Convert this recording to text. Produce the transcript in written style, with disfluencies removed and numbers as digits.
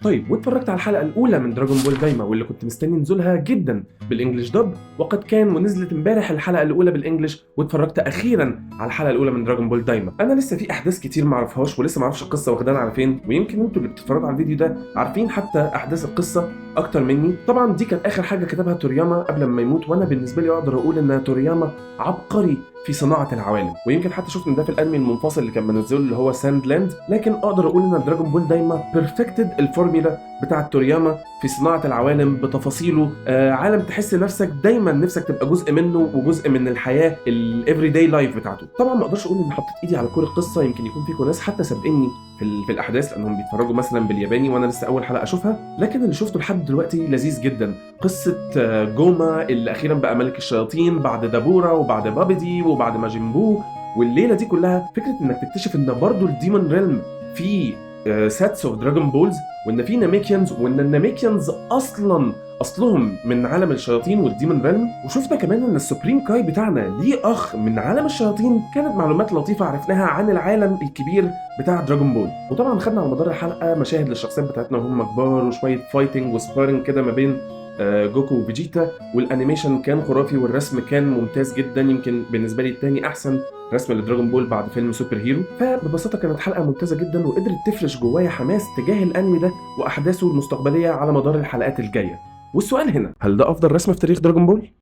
طيب، واتفرجت على الحلقة الاولى من Dragon Ball دايما، واللي كنت مستني نزولها جدا بال English dub، وقد كان، ونزلت امبارح الحلقة الاولى بال English، واتفرجت اخيرا على الحلقة الاولى من Dragon Ball دايما. انا لسه في احداث كتير ما اعرفهاش، ولسه ما اعرفش القصة واخدانا على فين، ويمكن انتوا اللي بتتفرجوا على الفيديو ده عارفين حتى احداث القصة اكتر مني. طبعا دي كانت اخر حاجة كتبها تورياما قبل ما يموت، وانا بالنسبة لي اقدر اقول ان تورياما عبقري في صناعة العوالم، ويمكن حتى شفنا ده في الانمي المنفصل اللي كان منزله اللي هو Sand Land. لكن اقدر اقول ان Dragon Ball دايما perfected ال formula بتاعه تورياما في صناعة العوالم بتفاصيله. عالم تحس نفسك دايما نفسك تبقى جزء منه وجزء من الحياة ال everyday life بتاعته. طبعا ما اقدرش اقول ان حطيت ايدي على core القصه، يمكن يكون فيكم ناس حتى سابقني في الاحداث لانهم بيتفرجوا مثلا بالياباني وانا لسه اول حلقة اشوفها، لكن اللي شفته لحد دلوقتي لذيذ جدا. قصة جوما اللي اخيرا بقى ملك الشياطين بعد دابورا وبعد بابيدي وبعد ماجين بو والليلة دي كلها، فكرة انك تكتشف ان برضو ال Demon Realm في sets of Dragon Balls، وان في Namekians، وان ال Namekians اصلا اصلهم من عالم الشياطين وال Demon Realm. وشفنا كمان ان ال Supreme Kai بتاعنا ليه اخ من عالم الشياطين. كانت معلومات لطيفة عرفناها عن العالم الكبير بتاع Dragon Ball. وطبعا خدنا على مدار الحلقة مشاهد للشخصيات بتاعتنا وهم كبار، وشوية fighting و sparring كده ما بين جوكو وفيجيتا، وال animation كان خرافي والرسم كان ممتاز جدا، يمكن بالنسبة لي الثاني احسن رسم ل Dragon Ball بعد فيلم Super Hero. فببساطه كانت حلقة ممتازة جدا، وقدرت تفرش جوايا حماس تجاه الانمي ده واحداثه المستقبلية على مدار الحلقات الجاية. والسؤال هنا، هل ده افضل رسم في تاريخ Dragon Ball؟